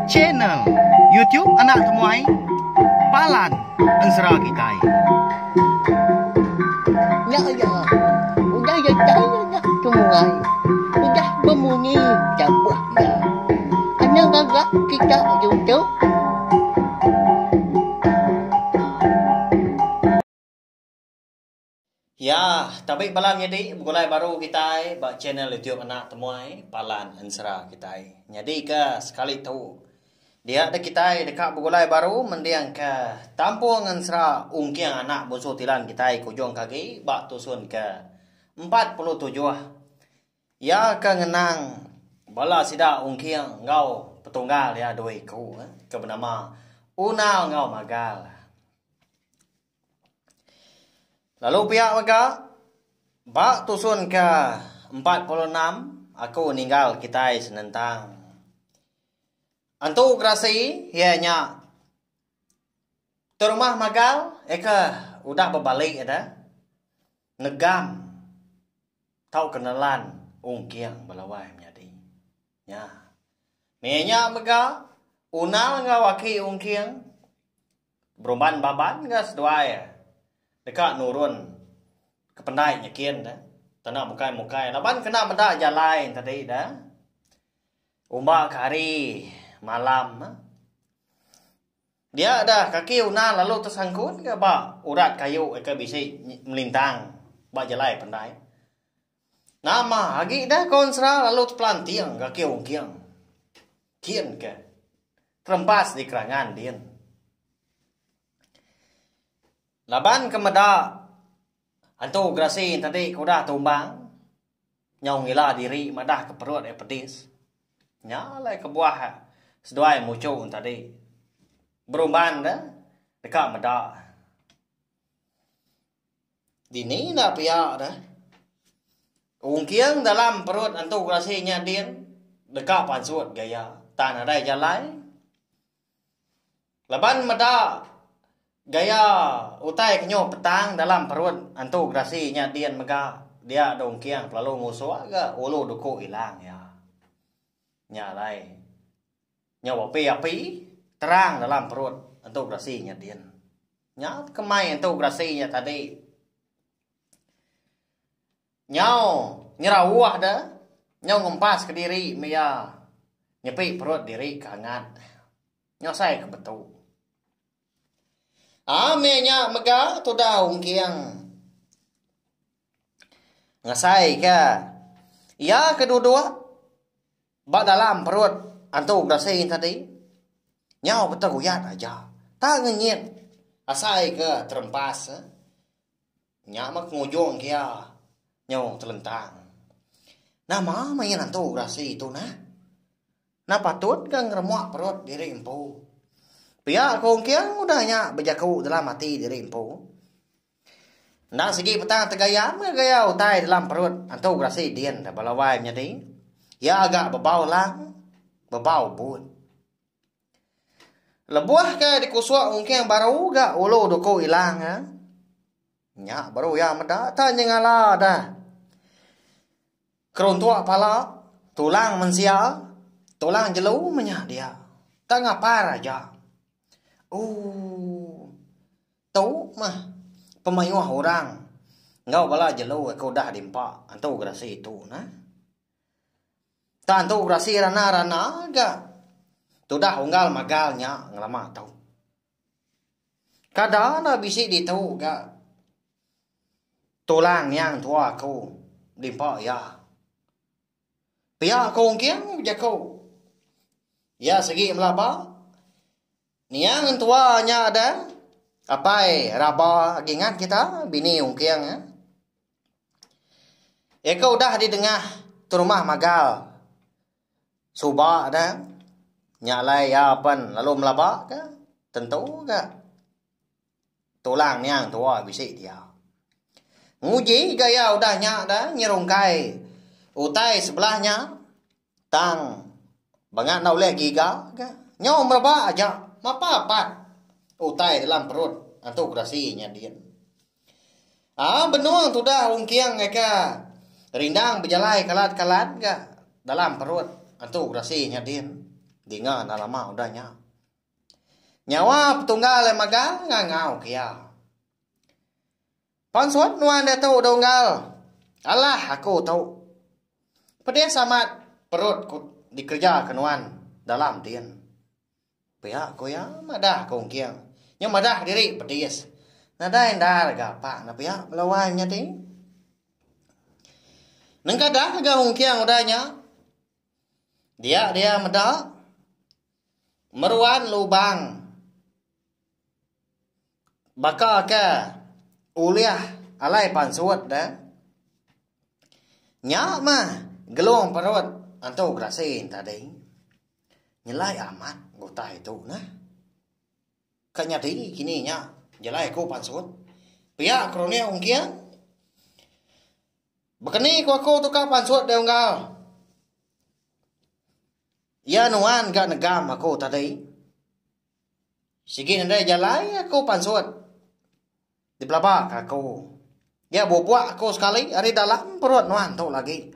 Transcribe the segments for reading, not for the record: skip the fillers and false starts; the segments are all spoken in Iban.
Channel YouTube Anak Temuai Palan Ensera Kitai. Nya iya, udah datai anak temuai, udah bemunyi tabuh iya. Anang ngaga kita ditu. Ya, tabi bala menyadi begulai baru kitai ba channel YouTube Anak Temuai Palan Ensera kitai. Nyadi ke sekali tu dia deh kitai deka begulai baru mending ke tampung ensera ungking anak bunsu tilan kitai ke ujung ke agi ba tusun ke 47. Iya ke ngenang bala sida ungking enggau petunggal iya dua iku ke benama Unal enggau Magal. Lalu pia mega, ba tusun ke 46 aku ninggal kitai senentang Antu Gerasi iya nya Terumah Magal iya ke udah bebali ida negam tauka nelan ungking bala wai menyadi. Nya. Mih nya mega Unal enggau aki ungking Berumban baban ga seduai deka nurun ke pendai nyekin ne tena bukai mukai laban kena meda jalai tadi da umba ke hari malam ne. Dia da kaki una lalu tesangkut ga ba urat kayu ke bisi melintang ba jalai pendai. Nama agi da konsra lalu tepelanting kaki ungking kin ke. Terempas di kerangan din. Laban ke meda antu gerasi tadi ke udah tumbang nyau ngila diri madah ke perut iya pedis. Nya alai kebuah seduai muchu tadi berumban ne deka meda. Dini enda pia deh. Ungking dalam perut antu gerasi nya din deka pansut gaya tang nadai jalai. Laban meda gaya utai ke nyu petang dalam perut antu gerasi nya din mega dia deh ungking kelalu ngusuk ga ulu duku ilang iya. Nya alai nyau api-api terang dalam perut antu gerasi nya din. Nya kemai entu gerasi nya tadi. Nyau nyerauh de, nyau ngempas kediri mia nyepi perut diri ke angat. Nyau sai ke betu. Aa meh nya mega tudah ungking. Ngasai ke iya ke duduk Ba dalam perut antu gerasi tadi, nyau beteguyat aja. Tak ngenyit asai ke terempas. Nya meh pengujung ke iya nyau telentang. Nama main antu gerasi tu nah? Enda patut ga ngeremuk perut diri empu. Pia ku Ungking udah nya bejaku dalam ati diri empu. Enda sigi petang tegayam ga gaya utai dalam perut antu gerasi din da bala wai menyadi. Iya ga bebau lang, bebau but. Lebuh ke dikusuk ungking baru ga ulu duku ilang iya. Nya baru iya meda tak nyengala dah. Keruntuk pala, tulang mensia, tulang jelu meh nya dia. Tak ngapar aja. Ooh. Tu mah pemayuh orang enggau bala jelu ke udah diempa antu gerasi tu nah. Tang antu gerasi rana-rana ga tudah unggal magal nya ngelama tu. Kada enda bisi ditu ga tulang niang tua aku diempa iya. Pia ku ungking bejaku. Iya sigi melaba. Niang entua nya da apai raba agi ngat kita bini ungking. Iya ke udah didengah terumah magal suba da nya alai iya pen lalu melaba ka tentu ga tulang niang tua bisi dia. Nguji ga iya udah nya da nyerungkai utai sebelah nya Tang bangat enda ulih giga ga. Nyau mereba aja mapa apat utai dalam perut antu gerasi nya din. Aa benung tudah ungking aka rindang bejalai kalat-kalat ga dalam perut. Antu Gerasi nya din. Dinga enda lama udah nya. Nyawa petunggal iya magang ngangau ke iya. Pansut nuan diatu dunggal. Alah aku tu. Pedis amat perut ku dikereja ke nuan dalam din. Pia ku iya madah ke Ungking. Nya madah diri pedis. Nadai endar ga pak ne pia bala wai nya ti. Nengkadah ga Ungking udah nya. Dia dia meda meruan lubang. Baka ke ulih alai pansut deh. Nya mah gelung perut antu gerasi tadi. Nyelai amat utai tu neh. Ka nyadi kini nya jelai aku pansut. Pia keruning ungking. Bekeni ku aku tukar pansut deh unggal. Iya nuan ga negam aku tadi. Sigi nadai jalai aku pansut dipelaba ka aku. Dia bubuk aku sekali ari dalam perut nuan tu lagi.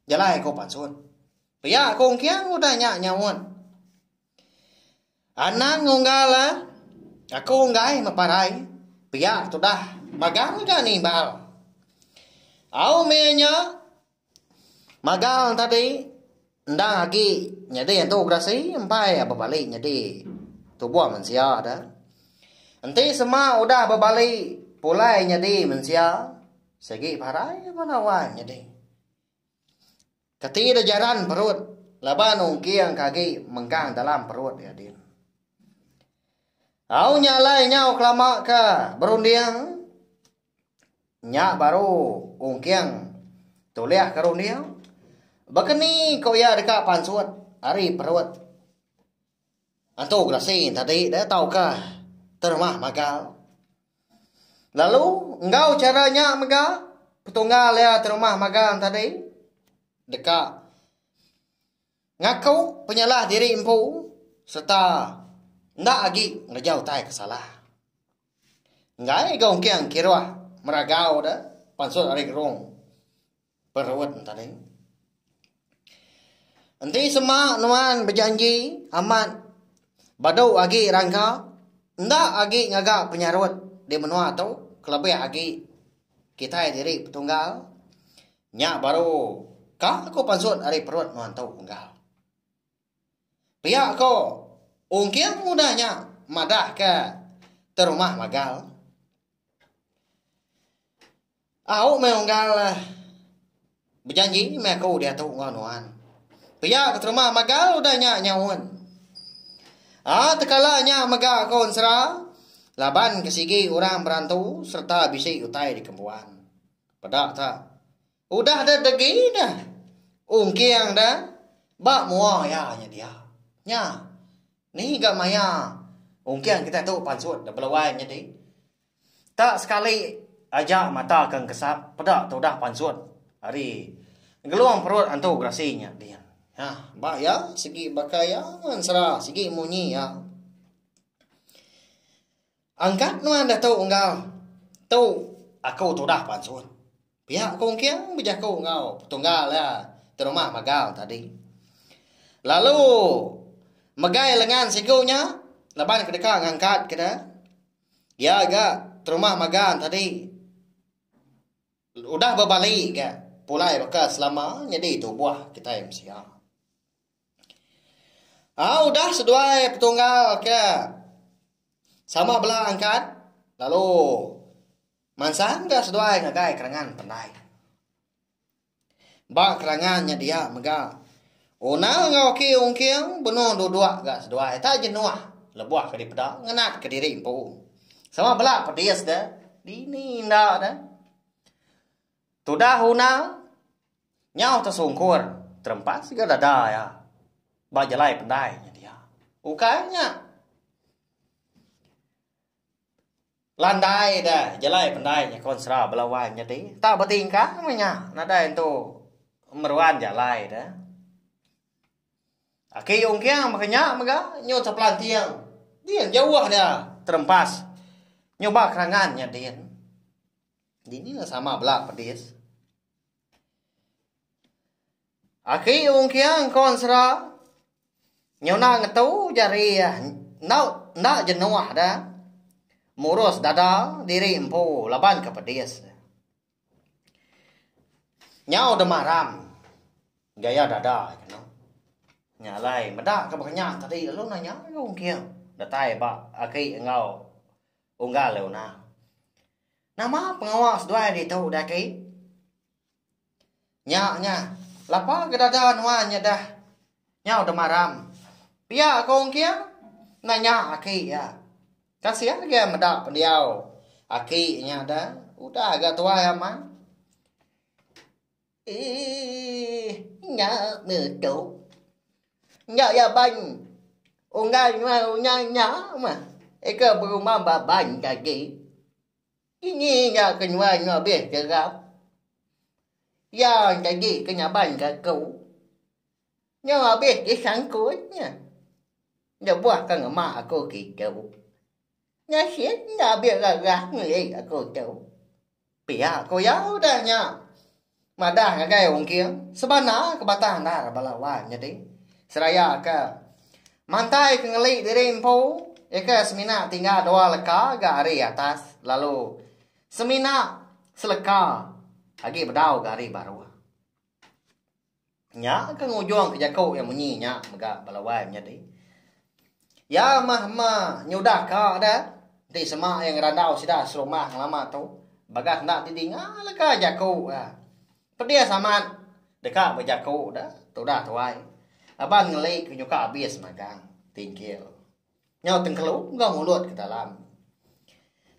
Jalai aku pansut. Pia aku ungking udah nya nyaut. Anang ngunggal eh. Aku enggai meparai. Pia tudah magang ga nimbal. Au meh nya Magang tadi endang agi nyadi antu gerasi empai bebali nyadi tubuh mensia da. Enti sema udah bebali pulai nyadi mensia sigi parai bala wang nyadi. Keti da jaran perut laban ungking ke agi mengkang dalam perut iya din. Au nya alai nyau kelama ke berunding. Nya baru Ungking tulih ke runding. Baka ni ku iya deka pansut ari perut Antu Gerasi tadi deh tauka terumah magal. Lalu enggau chara nya mega petunggal iya terumah magal tadi deka ngaku penyalah diri empu sereta enda agi ngereja utai ke salah. Enggai ga ungking kiruh meragau da pansut ari gerung perut ne tadi. Enti sema nuan bejanji amat badu agi rangka enda agi ngaga penyarut di menua tu kelebih agi kitai diri petunggal nya baru ka ku pansut ari perut nuan tu unggal. Pia ko Ungking udah nya madah ke terumah magal. Au meh unggal bejanji meh aku diatu enggau nuan. Pia ke terumah magal udah nya nyaut. Aa tekala nya mega ko ensera laban ke sigi orang berantu sereta bisi utai dikembuan. Peda ta. Udah deh degi deh. Ungking deh ba mua iya nya dia. Nya. Ni ga maya ungking kitai tu pansut da beluai nyadi. Tak sekali aja mata ke engkesap peda tudah pansut ari gelung perut antu gerasi nya din. Ha ba iya sigi baka iya ensera sigi munyi iya. Angkat nuan diatu enggau tu aku tudah pansut. Pia ku Ungking bejaku enggau petunggal iya ti rumah magal tadi. Lalu megai lengan siku nya laban ke deka ngangkat ke deh. Iya ga terumah magal tadi udah bebali ga pulai baka selama nyadi tubuh kitai mensia. Aa udah seduai petunggal ke sama bela angkat lalu mansang ga seduai ngagai kerangan pendai. Ba kerangan nya dia mega Unal enggau Aki Ungking benung duduk ga seduai tak jenuh lebuh ke dipeda ngenat kediri empu. Sama bela pedis de dini enda de. Tudah Unal Nyau tesungkur terempas ga dada iya ba jalai pendai nya dia. Ukai nya. Landai da jalai pendai nya konsera bala wai nyadi. Tak betingkah meh nya nadai entu meruan jalai da. Aki Ungking baka nya mega nyu tepelanting din jauh dia terempas nyu ba kerangan nya din. Dini ne sama bela pedis. Aki Ungking ko ensera nyuna ngetu jari iya enda enda jenuh da murus dada diri empu laban ke pedis. Nyau demaram gaya dada kenu. Nya alai meda ke baka nya tadi lalu nanya ngagai Ungking datai ba aki enggau unggal Leona. Nama pengawa seduai ditu deh aki? Nya nya lapa ke dada nuan nya dah nyau demaram. Pia ko Ungking nanya aki iya. Kasih agi meda pendiau aki nya da udah ga tuai amat. Eii nya meh tu. Nya iya ban unggal nyual unya nya meh ika berumah ba ban tadi. Ini nya ke nyual nya abih kerap. Iya tadi ke nyaban ke aku. Nya abih disangkut nya. Lebuh ke ngema aku kitu. Nasit enda abih rarah ngeli aku tu. Pia ku iya udah nya madah ngagai Ungking sebana ke batang endar bala wai nyadi seraya ke mantai ke ngeli diri empu iya ke semina tinggal dua leka ga ari atas lalu semina seleka agi bedau ga ari baruh. Nya ke ngujung ke jaku iya munyi nya mega bala wai menyadi. Iya mah ma nyudah ka deh enti sema iya ngerandau sida serumah ngelama tu bagas enda didinga leka jaku iya. Pedis amat deka bejaku deh tudah tuai laban ngeli ke nyuka abis magang tingkil. Nyau tengkelu enggau mulut ke dalam.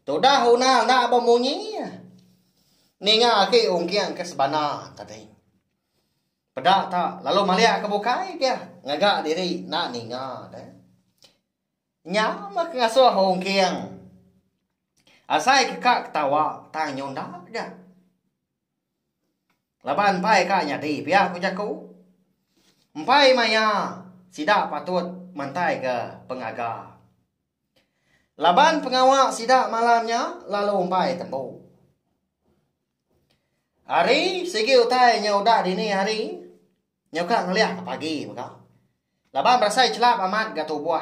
Tudah una enda bemunyi ninga agi ungking ke sebana tadi. Peda ta lalu malik ke bukai dia ngaga diri enda ninga deh. Nya meh ke ngasuh ungking asai ke ka ketawa tang nyunda ga. Laban empai ka nyadi pia ku jaku. Empai maya sida patut mantaika pengaga. Laban pengawa sida malam nya lalu empai tembu. Hari sigi utai nya udah dini hari nyauka ngelih ka pagi mega. Laban berasai chelap amat ga tubuh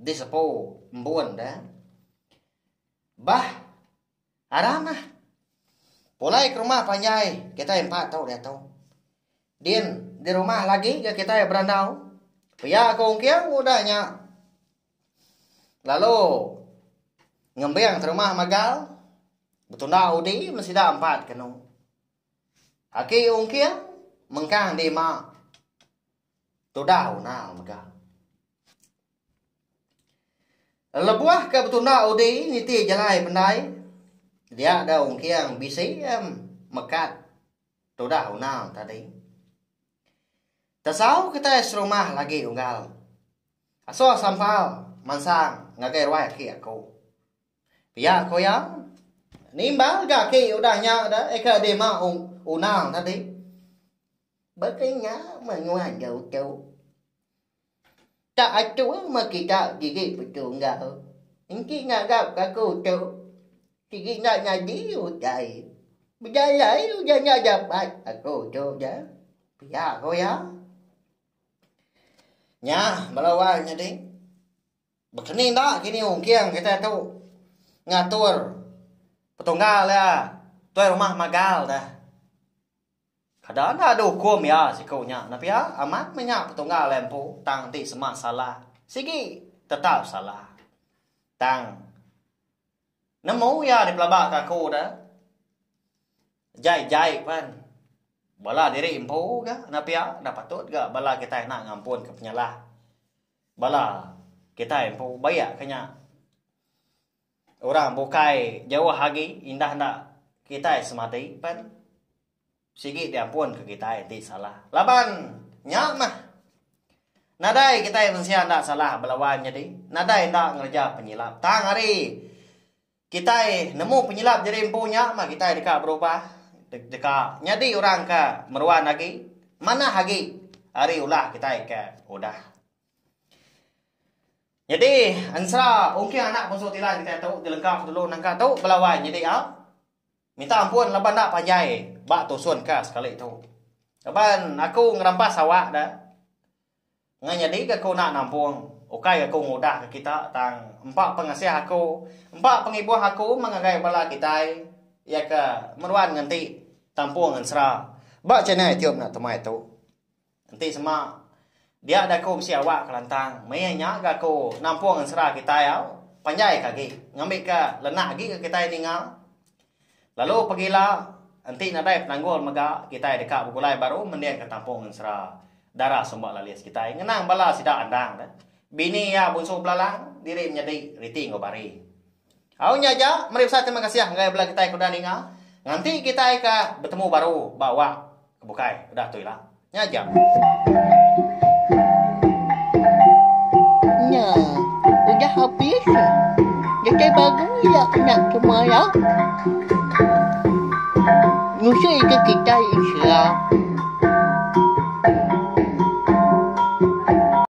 disepu embun deh. Bah Aram ah. Pulai ke rumah panjai kitai empat tu diatu. Din di rumah lagi ga kitai berandau. Pia ku Ungking udah nya. Lalu ngembing terumah magal betunda udi meh sida empat kenu. Aki Ungking mengkang di ma tudah unal mega. Lebuh ke betunda udi niti jalai pendai, dia da Ungking bisi mekat tudah unang tadi. Tesau kitai serumah lagi unggal. Asuh sampal mansang ngagai ruai aki aku. Pia ku iya, nimbal ga aki udah nya da eka dima unang tadi. Baka nya menua enggau tu. Tak atur meh kita diri petunggal. Enti ngarap ke aku tu, sigi enda nyadi utai. Bejalai udah enda dapat aku tu da. Pia ku iya. Nya bala wang nyadi. Baka ni enda kini ungking kitai tu ngatur petunggal iya tuai rumah magal dah. Kada enda ada ukum iya siku nya enda pia amat meh nya petunggal iya empu tang enti sema salah sigi tetap salah. Tang nemu iya dipelaba ka aku da jai jai pen bala diri empu ga enda pia enda patut ga bala kitai enda ngampun ka penyalah bala kitai empu bayak ka nya. Orang bukai jauh agi indah enda kitai semadi pen sigi diampun ke kitai enti salah. Laban nya mah nadai kitai mensia enda salah belawan nyadi nadai enda ngereja penyilap. Tang ari kitai nemu penyilap diri empu nya mah kitai deka berubah deka nyadi orang ke meruan agi manah agi ari ulah kitai ke udah. Nyadi ensera ungking anak Bungsu Tilan kitai tu dilengka dulu nangka tu bala wai nyadi au. Minta ampun laban enda panjai ba tusun ka sekali tu. Laban aku ngerampas awak da. Ngai nyadi ga aku enda nampung, ukai ga aku ngudah ke kita tang empa pengasih aku, empa pengibuh aku meh ngagai bala kitai iya ke meruan ngenti tampung ensera ba channel youtube enda temai tu. Enti sema dia da aku bisi awak ke lantang meh nya ga aku nampung ensera kitai au panjai ke agi ngambika lenak agi ga kitai ninga. Lalu pegila, enti nadai penanggul mega, kitai deka begulai baru mendingka tampung ensera dara sumba lalis kitai ngenang bala sida andang deh. Bini iya Bunsu Belalang, diri menyadi Riti enggau Bari. Au nya aja, meri besai terima kasih ngagai bala kitai ke udah ninga. Nganti kitai ke betemu baru ba wak ke bukai udah tu ila. Nya aja. Nya, udah habis. Datai baru ila kena kemarau. Nusui ke kitai ensera.